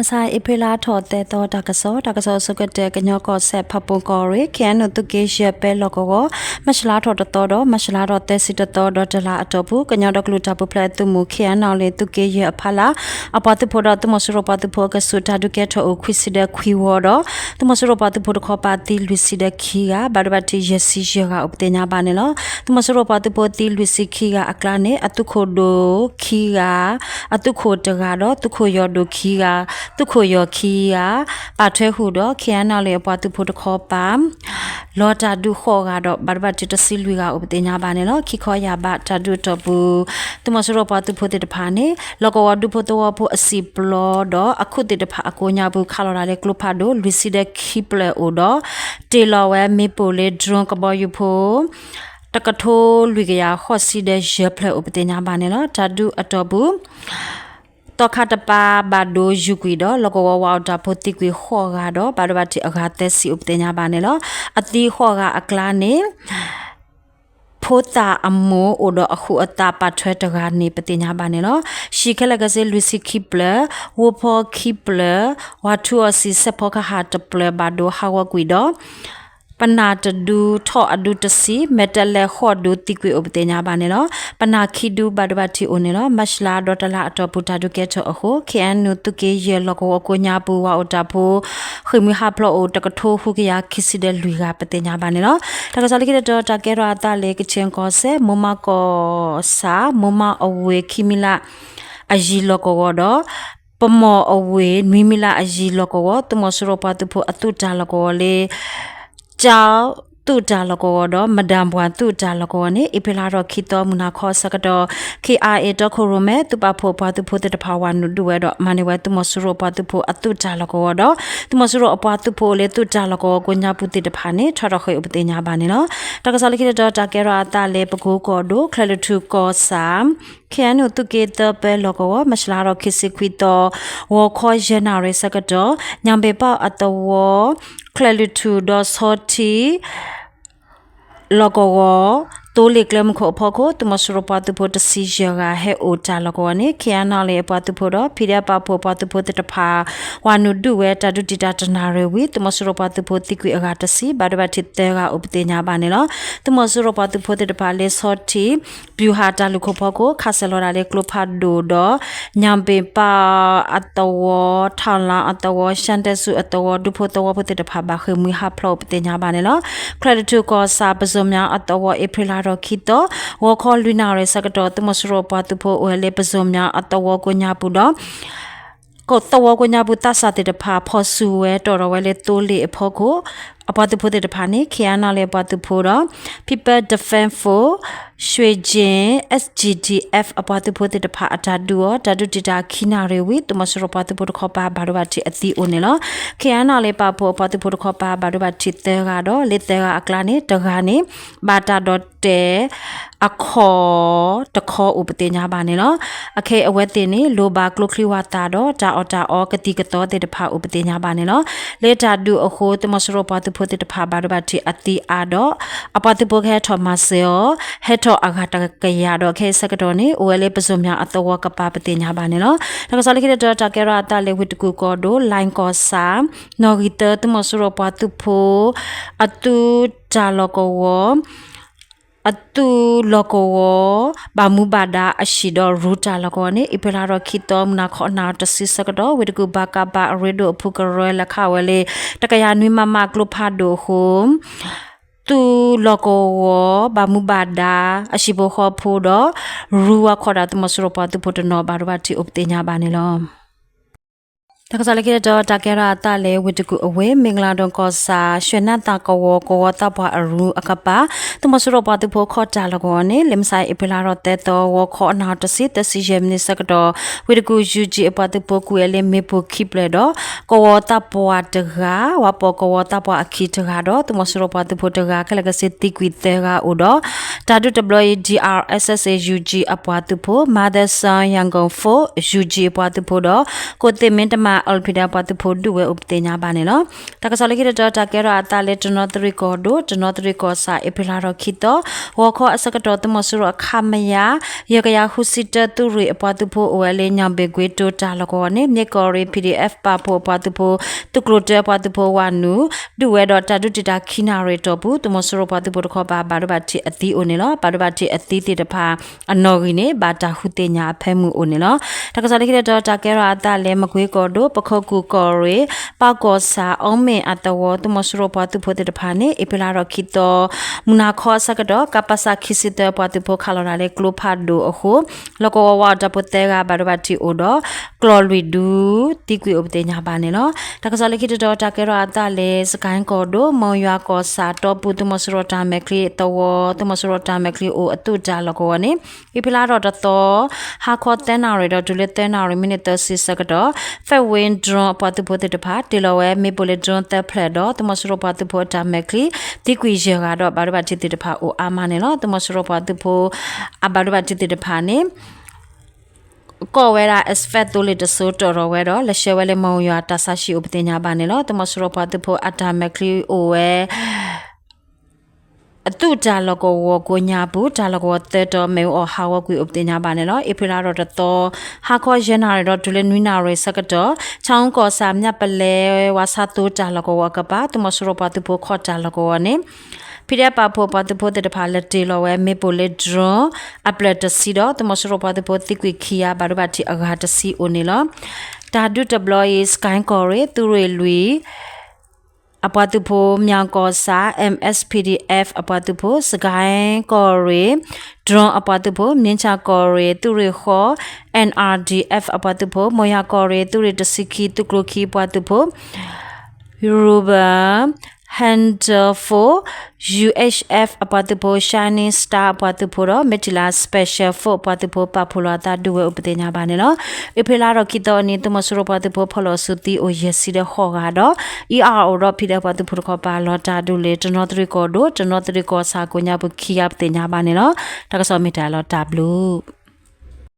မဆါ အ့ဖြ့လါထီၣ်သၢသီ တၢ်ကစီၣ်, တၢ်ကစီၣ်အဆိကတၢၢ် ကညီကီၢ်စဲၣ် ဖၣ်ပူၣ်ကီၢ်ရ့ၣ် ခ့ၣ်အဲၣ်ယူၣ် သုးက့ယဲၢ် ပဲလီၢ်ကဝီၤ မၢ်ၡးလါထီၣ်တသီဒီး မၢ်ၡးလါထီၣ်သၢဆံတသီ ဒီးတလါအတီၢ်ပူၤ ကညီဒီကလုာ်တၢ်ပူၤဖျဲးအသုးမုၢ် ခ့ၣ်အဲၣ်ယူၣ် သုးက့ယဲၢ်အဖီလာ် အပှၤသုးဖိဒီး သုးမီၤစိရိၤပှၤသုးဖိအကဆူး တၢ်ဒုးကဲထီၣ်အိၣ် ခွံဆံဒီးခွံဝီဒီး သုးမီၤစိရိၤပှၤသုးဖိတခီပၤသံလွံၢ်ဆံဒီးခံဂၤ ဘၣ်ဒိဘၣ်ထံးယဲၢ်ဆံယဲၢ်ဂၤအိၣ်ပသ့ၣ်ညါဘၣ်န့ၣ်လီၤ. သုးမီၤစိရိၤပှၤသုးဖိသံလွံၢ်ဆံခံဂၤအကျါန့ၣ် အသုးခိၣ်ဒိၣ်ခံဂၤ, အသုးခိၣ်တဂၤဒီး သုးခိၣ်ယီၢ်ဒိၣ်ခံဂၤ, သုးခိၣ်ယီၢ်ခံဂၤ ပာ်ထွဲဃုာ်ဒီး ခ့ၣ်အဲၣ်ယူၣ် အပှၤသုးဖိတခီပၤ လီၤတၢ်ဒုးဃိးဂၤဒီး ဘၣ်ဒိဘၣ်ထံးတဆံလွံၢ်ဂၤအိၣ်ပသ့ၣ်ညါဘၣ်န့ၣ်လီၤ. ခံခီယာ်ဘးတၢ်ဒုးအတီၢ်ပူၤ သုးမီၤစိရိၤပှၤသုးဖိသ့ၣ်တဖၣ်န့ၣ် လီၢ်ကဝီၤဒူဖိသဝီဖိအစံာ်ပျီဒီး အခုးသ့ၣ်တဖၣ်အကိးညါပူၤ ခးလီၤတၢ်လၢကျိဖးဒိၣ် လွံၢ်ဆံဒီးခံဖျၢၣ်အိၣ်ဒီး တ့ၢ်လီၤဝဲမ့ၣ်ပိၢ်လၢ drone ကဘီယူၤဖိ တကထိလွံၢ်ကယၤဃိးဆံဒီးယဲၢ်ဖျၢၣ်အိၣ်ပသ့ၣ်ညါဘၣ်န့ၣ်လီၤ. တၢ်ဒုးအတီၢ်ပူၤ သီခါတပၤဘၣ်ဒိယူၤကွံာ်ဒီး လီၢ်ကဝီၤဝးအိၣ်တၢ်ဖိသံကွံာ်ဃိးဂၤဒီး ဘၣ်ဒိဘၣ်ထံးအဂၤသၢဆံအိၣ်ပသ့ၣ်ညါဘၣ်န့ၣ်လီၤ. အသံဃိးဂၤအကျါန့ၣ် ဖိသၣ်အမိၢ်အိၣ်ဒီးအဃုအသးပာ်ထွဲတဂၤန့ၣ် ပသ့ၣ်ညါဘၣ်န့ၣ်လီၤ. ဟံၣ်ခဲလၢာ်ခဲဆ့လွံၢ်ဆံခံဖျၢၣ်, ဝီဖီခံဖျၢၣ်, ဝၤထူအီၤစံာ်စဲးဖီကဟၣ်တဖျၢၣ်ဘၣ်ဒိဟးဂီၤကွံာ်ဒီး ပနၢ်တဒုထီၣ်အဒုတဆံ, မဲာ်တဲးလဲးဃိးဒုသံကွံာ်အိၣ်ပသ့ၣ်ညါဘၣ်န့ၣ်လီၤ. ပနၢ်ခံဒုဘၣ်ဒိဘၣ်ထံးအိၣ်န့ၣ်လီၤ. မၢ်ၡးလါဒီးတလါအတီၢ်ပူၤတၢ်ဒုးကဲထီၣ်အဃိ ခ့ၣ်အဲၣ်ယူၣ် သုးက့ယဲၢ်လီၢ်ကဝီၤကိးညါပူၤ ဝးအိၣ်တၢ်ဖိ ဃ့ၢ်မှံဟးဖျိးအိၣ် တကထိဃုကယၤခံဆံဒီးလွံၢ်ဂၤပသ့ၣ်ညါဘၣ်န့ၣ်လီၤ. တၢ်ကစီၣ်လၢခံတတီၤ တၢ်ကဲထီၣ်အသးလၢ ကခ့ၣ်ကီၢ်စဲၣ် မိၢ်မးကီၢ်ဆၣ် မိၢ်မးအဝ့ၢ်ခံမံၤလၢအယံၤလီၢ်ကဝီၤဒီး ပမီၢ်အဝ့ၢ်နွံမံၤလၢအယံၤလီၢ်ကဝီၤ သုးမီၤစိရိၤပှၤသုးဖိအသုးတၢ်လီၢ်ကဝီၤလၢ ကၠီသုးတၢ်လီၢ်ကဝီၤဒီး မဒၣ်ပှၢ်သုးတၢ်လီၢ်ကဝီၤန့ၣ် အ့ဖြ့လါထီၣ်ခံသီ မုၢ်နၤခီအဆၢကတီၢ် ခ့ၣ်အါအ့ၣ် တီခိၣ်ရိၣ်မဲ သုးပာ်ဖှိၣ်ပှၤသုးဖိသ့ၣ်တဖၣ်ဝးနုာ်ဒုးဝဲဒီး မၤန့ၢ်ဝဲသုးမီၤစိရိၤပှၤသုးဖိအသုးတၢ်လီၢ်ကဝီၤဒီး သုးမီၤစိရိၤအပှၤသုးဖိအိၣ်လၢသုးတၢ်လီၢ်ကဝီၤကိးညါပူၤသ့ၣ်တဖၣ်န့ၣ် ထီထီၣ်ဃ့ၢ်အိၣ်ပသ့ၣ်ညါဘၣ်န့ၣ်လီၤ. တၢ်ကစီၣ်လၢခံတတီၤ တၢ်ကဲထီၣ်အသးလၢ ပကိကီၢ်ဒိၣ် ချၢၣ်လွံၢ်ထူၣ်ကီၢ်ဆၣ် ခ့ၣ်အဲၣ်ယူၣ် သုးက့သၢပဲလီၢ်ကဝီၤ မၢ်ၡးလါထီၣ်ခံဆံခွံသီ ဂီၤခီယဲၢ်နၣ်ရံၣ်ဆၢကတီၢ် ညၣ်ဘ့ၣ်ပၣ်အသဝီ ချၢၣ်လွံၢ်ထူၣ်ဒီးဆီထံ လီၢ်ကဝီၤ သိလ့ၣ်ကျဲမုၢ်ခိၣ်အဖီခိၣ် သုးမီၤစိရိၤပှၤသုးဖိတဆံယဲၢ်ဂၤ ဟဲအိၣ်တၢ်လီၢ်ကဝီၤန့ၣ် ခ့ၣ်အဲၣ်ယူၣ် အပှၤသုးဖိဒီး PDF ပာ်ဖှိၣ်ပှၤသုးဖိသ့ၣ်တဖၣ် ဝးနုာ်ဒုးဝဲ တၢ်ဒုးတံာ်တာ်တနၣ်ရံၣ်ဝံၤ သုးမီၤစိရိၤပှၤသုးဖိသံကွံာ်အဂၤတဆံ ဘၣ်ဒိဘၣ်ထံးသၢဂၤအိၣ်ပသ့ၣ်ညါဘၣ်န့ၣ်လီၤ. သုးမီၤစိရိၤပှၤသုးဖိသ့ၣ်တဖၣ်လၢဆီထံ ပျူၤဟၣ်တၢ်လုၢ်ခိၣ်ဖီခိၣ် ခးစဲၤလီၤဒၣ်လၢကျိဖးဒိၣ်ဒီး ညၣ်ဘ့ၣ်ပၣ်အသဝီ ထၣ်လါအသဝီ ရှၣ်တဲစူအသဝီ ဒူဖိသဝီဖိသ့ၣ်တဖၣ် ဘၣ်ဃ့ၢ်မှံဟးဖျိးအိၣ်ပသ့ၣ်ညါဘၣ်န့ၣ်လီၤ. ချၢၣ်လွံၢ်ထူၣ်ကီၢ်ဆၣ် ပစိၤမၠၣ်အသဝီ အ့ဖြ့လါထီၣ်ခံသီ ဂီၤခီလွံၢ်နၣ်ရံၣ်ဆၢကတီၢ် သုးမီၤစိရိၤပှၤသုးဖိအိၣ်ဝဲလၢပစိၤမၠၣ်အသဝီကိးညါပူၤဒီး သဝီကိးညါပူၤသးစၢ်သ့ၣ်တဖၣ် ဖီၣ်ဆူၣ်ဝဲတီၣ်ထီၣ်ဝဲလၢသိလ့ၣ်အဖီခိၣ် အပှၤသုးဖိသ့ၣ်တဖၣ်န့ၣ် ခ့ၣ်အဲၣ်ယူၣ် အပှၤသုးဖိဒီး People Defense Force ရွှ့ၣ်ကၠ့ၣ် SGDF အပှၤသုးဖိသ့ၣ်တဖၣ်အတၢ်ဒုးအီၤ တၢ်ဒုးတံာ်တာ်ခံနၣ်ရံၣ်ဝံၤ သုးမီၤစိရိၤပှၤသုးဖိတခီပၤ ဘၣ်ဒိဘၣ်ထံးအသံအိၣ်န့ၣ်လီၤ. ခ့ၣ်အဲၣ်ယူၣ် ပာ်ဖှိၣ်အပှၤသုးဖိတခီပၤ ဘၣ်ဒိဘၣ်ထံးသၢဂၤဒီး လၢသၢဂၤအကျါန့ၣ် တဂၤန့ၣ် ဘၣ်တၢ်ဒီၣ်တဲာ် အခီၣ်တခီအိၣ်ပသ့ၣ်ညါဘၣ်န့ၣ်လီၤ. အခဲအံၤအဝဲသ့ၣ်န့ၣ် လိၣ်ဘၣ်ကျိချံဝးသးဒီး တၢ်အီၣ်တၢ်အီကသံၣ်ကသီသ့ၣ်တဖၣ်အိၣ်ပသ့ၣ်ညါဘၣ်န့ၣ်လီၤ. လၢတၢ်ဒုးအဃိ သုးမီၤစိရိၤပှၤသုးဖိသ့ၣ်တဖၣ် ဘၣ်ဒိဘၣ်ထံးအသံအါဒီး အပှၤသုးဖိကဟဲထီၣ်မၤစၢၤအီၤ ဟဲထီၣ်အဂၤတကယၤဒီး ခဲအံၤဆၢကတီၢ်န့ၣ် အိၣ်ဝဲလၢပစိၤမၠၣ်အသဝီကပၤပသ့ၣ်ညါဘၣ်န့ၣ်လီၤ. တၢ်ကစီၣ်လၢခံတတီၤ တၢ်ကဲထီၣ်အသးလၢ ဝ့ၢ်တကူၣ်ကီၢ်ဒိၣ် လၢၣ်ကီၢ်ဆၣ် နီၣ်ဂံၢ်သၢ သုးမီၤစိရိၤပှၤသုးဖိ အသုးတၢ်လီၢ်ကဝီၤ အသုးလီၢ်ကဝီၤ ဘၣ်မူဘၣ်ဒါအဟံၣ်ဒီးရူတၢ်လီၢ်ကဝီၤန့ၣ် အ့ဖြ့လါထီၣ်ခံသီ မုၢ်နၤခီနၣ်ရံၣ်တဆံဆၢကတီၢ် ဝ့ၢ်တကူၣ်ဘၣ်ကးဘၣ်အရ့ဒိၣ်အဖုကရၢလၢခးဝဲလၢ တကယၤနွံမမကျိဖးဒိၣ်အဃိ သုးလီၢ်ကဝီၤ ဘၣ်မူဘၣ်ဒါ အဟံၣ်ဖိဃီဖိဒီး ရူဝဲခီဒၣ်သုးမီၤစိရိၤပှၤသုးဖိတနီၤ ဘၣ်ဒိဘၣ်ထံးအိၣ်ပသ့ၣ်ညါဘၣ်န့ၣ်လီၤ. တၢ်ကစီၣ်လၢခံတတီၤ တၢ်ကဲထီၣ်အသးလၢ ဝ့ၢ်တကူၣ်အဝ့ၢ် မ့ၢ်ကလၤဒိၣ်ကီၢ်ဆၣ် ရွှ့ၣ်နၢ်သၣ်ကဝီၤ ကဝီၤသးပှၢ်အရူအကပၤ သုးမီၤစိရိၤပှၤသုးဖိခီတၢ်လီၢ်ကဝီၤန့ၣ် လၢမုၢ်ဆါအံၤ အ့ဖြ့လါထီၣ်သၢသီ ဂီၤခီအနၣ်ရံၣ်တဆံ သၢဆံယဲၢ်မံးနံးဆၢကတီၢ် ဝ့ၢ်တကူၣ် ယူၣ်ကၠံၣ် အပှၤသုးဖိကွံာ်ဝဲလၢမ့ၣ်ပိၢ်ခံဖျၢၣ်ဒီး ကဝီၤသးပှၢ်တဂၤ ဝးပိာ်ကဝီၤသးပှၢ်အခံတဂၤဒီး သုးမီၤစိရိၤပှၤသုးဖိတဂၤ ခဲလၢာ်ခဲဆ့သံကွံာ်သၢဂၤအိၣ်ဒီး တၢ်ဒုးတဘျီအံၤ DRSSA ယူၣ်ကၠံၣ်အပှၤသုးဖိ Mother Son Yangon Force ယူၣ်ကၠံၣ်အပှၤသုးဖိဒီး ကိုယ်သစ်မင်းတမ အီလံးပံၣ်ဒဲးအပှၤသုးဖိဒုးဝဲအိၣ်ပသ့ၣ်ညါဘၣ်န့ၣ်လီၤ. တၢ်ကစီၣ်လၢခံတတီၤ တၢ်ကဲထီၣ်အသးလၢတနီသရံၣ်ကီၢ်ဒိၣ် တနီသရံၣ်ကီၢ်ဆၣ် အ့ဖြ့လါထီၣ်ခံသီ ဂီၤခီအဆၢကတီၢ် သုးမီၤစိရိၤအ ခမရ ယဲၢ်ကယၤဃုဆံတၢ သုးရ့ၣ်အပှၤသုးဖိအိၣ်ဝဲလၢ ညောင်ပင်ကွေး တိၤတၢ်လီၢ်ကဝီၤန့ၣ် မ့ၢ်ကီၢ်ရ့ၣ် ပီၣ်ဒံၣ်အဲၣ် ပာ်ဖှိၣ်အပှၤသုးဖိ သုးကျိၤတၢအပှၤသုးဖိဝၤနုာ် ဒုးဝဲဒီးတၢ်ဒုးတံာ်တာ်ခံနၣ်ရံၣ်အတီၢ်ပူၤ သုးမီၤစိရိၤပှၤသုးဖိတခီပၤ ဘၣ်ဒိဘၣ်ထံးအသံအိၣ်န့ၣ်လီၤ. ဘၣ်ဒိဘၣ်ထံးအသံသ့ၣ်တဖၣ်အနီၣ်ဂံၢ်န့ၣ် ဘၣ်တၢ်ဃုသ့ၣ်ညါအဖၢမုၢ်အိၣ်န့ၣ်လီၤ. တၢ်ကစီၣ်လၢခံတတီၤ တၢ်ကဲထီၣ်အသးလၢ မကွ့ကီၢ်ဒိၣ် ပခိၣ်ကူၢ်ကီၢ်ရ့ၣ် ပၢ်ကီၢ်ဆၣ် အီမ့ၣ်အသဝီ သုးမီၤစိရိၤပှၤသုးဖိသ့ၣ်တဖၣ်န့ၣ် အ့ဖြ့လါထီၣ်ခံသီ မုၢ်နၤခီအဆၢကတီၢ် ကပစ ခံဆံသၢ ပှၤသုးဖိခးလီၤတၢ်လၢ ကျိဖးဒိၣ်အဃိ လီၢ်ကဝီၤဝါအီၤတၢ်ဖိသၢဂၤ ဘၣ်ဒိဘၣ်ထံးအိၣ်ဒီး ကျီၢ်လွံၢ်ဒု သံကွံာ်အိၣ်ပသ့ၣ်ညါဘၣ်န့ၣ်လီၤ. တၢ်ကစီၣ်လၢခံတတီၤ တၢ်ကဲထီၣ်အသးလၢ စကဲၣ်ကီၢ်ဒိၣ် မိၢ်ယွၤကီၢ်ဆၣ်တီၢ်ပူၤ သုးမီၤစိရိၤတၢ်မဲာ်ချံသဝီ သုးမီၤစိရိၤတၢ်မဲာ်ချံအိၣ်အသုးတၢ်လီၢ်ကဝီၤန့ၣ် အ့ဖြ့လါထီၣ်တသီ ဟါခီသၢနၣ်ရံၣ်ဒီးတုၤလၢသၢနၣ်ရံၣ် မံးနံးသၢဆံဆၢကတီၢ် Fedwin drone အပှၤသုးဖိသ့ၣ်တဖၣ် တ့ၢ်လီၤဝဲမ့ၣ်ပိၢ်လၢ drone သၢဖျၢၣ်ဒီး သုးမီၤစိရိၤပှၤသုးဖိအတၢ်မဲာ်ချံ သံကွံာ်ယဲၢ်ဂၤဒီး ဘၣ်ဒိဘၣ်ထံးသ့ၣ်တဖၣ်အိၣ်အါမးန့ၣ်လီၤ. သုးမီၤစိရိၤပှၤသုးဖိ အဘၣ်ဒိဘၣ်ထံးသ့ၣ်တဖၣ်န့ၣ် ကိးဝဲဒၣ် Express သိလ့ၣ်တစိၤ တီၢ်ထီၣ်ဝဲဒီး လဲၤဆှၢဝဲလၢမိၢ်ယွၤတၢ်ဆါဟံၣ်အိၣ်ပသ့ၣ်ညါဘၣ်န့ၣ်လီၤ. သုးမီၤစိရိၤပှၤသုးဖိအတၢ်မဲာ်ချံအိၣ်ဝဲ အသုးတၢ်လီၢ်ကဝီၤကိးညါပူၤ တၢ်လီၢ်ကဝီၤသၢတီၤ မ့ၣ်အူအီၣ်ဟးဂီၤကွံာ်အိၣ်ပသ့ၣ်ညါဘၣ်န့ၣ်လီၤ. အ့ဖြ့လါထီၣ်တသီ ဟါခီယဲၢ်နၣ်ရံၣ်ဒီးတုၤလၢနွံနၣ်ရံၣ်ဆၢကတီၢ် ဆၣ်အူကီၢ်ဆၣ် မၠၣ်ပလဲ ဝါဆါသိတၢ်လီၢ်ကဝီၤအကပၤ သုးမီၤစိရိၤပှၤသုးဖိခီၣ်တၢ်လီၢ်ကဝီၤန့ၣ် ပီၣ်ဒံၣ်အဲၣ် ပာ်ဖှိၣ်ပှၤသုးဖိသ့ၣ်တဖၣ် လဲၤတ့ၢ်လီၤဝဲမ့ၣ်ပိၢ်လၢ drone အဖျၢၣ်တဆံဒီး သုးမီၤစိရိၤပှၤသုးဖိသံကွံာ်ခံဂၤ ဘၣ်ဒိဘၣ်ထံးအဂၤတဆံအိၣ်န့ၣ်လီၤ. တၢ်ဒုးတဘျီအံၤ စကဲၣ်ကီၢ်ရ့ၣ် သုးရ့ၣ်လွံၢ် အပှၤသုးဖိ မၠၣ်ကီၢ်ဆၣ် MSPDF အပှၤသုးဖိ စကဲၣ်ကီၢ်ရ့ၣ် drone အပှၤသုးဖိ မ့ၢ်ဆၣ်ကီၢ်ရ့ၣ် သုးရ့ၣ်ဃီ NRDF အပှၤသုးဖိ မိၢ်ယွၤကီၢ်ရ့ၣ် သုးရ့ၣ်တဆံခံ သုးကျိၤခံပှၤသုးဖိ Ruben Hunter Force UHF အပှၤသုးဖိ Shining Star အပှၤသုးဖိဒီး Matilda Special Force အပှၤသုးဖိ ပာ်ဖှိၣ်လီၤအသးဒုးဝဲအိၣ်ပသ့ၣ်ညါဘၣ်န့ၣ်လီၤ. အ့ဖြ့လါထီၣ်ခံသီအနံၤ သုးမီၤစိရိၤပှၤသုးဖိဖီၣ်လီၤစုသံအိၣ်ယဲၢ်ဆံဒီးဃိးဂၤဒီး ERO ဒီး PDF ပှၤသုးဖိတခီပၤ လီၤတၢ်ဒုးလၢ တနီသရံၣ်ကီၢ်ဒိၣ် တနီသရံၣ်ကီၢ်ဆၣ်ကိးညါပူၤခံဂၤပသ့ၣ်ညါဘၣ်န့ၣ်လီၤ. တၢ်ကစီၣ်မ့ၢ်တၢ်လီၤတၢ်ဘျုး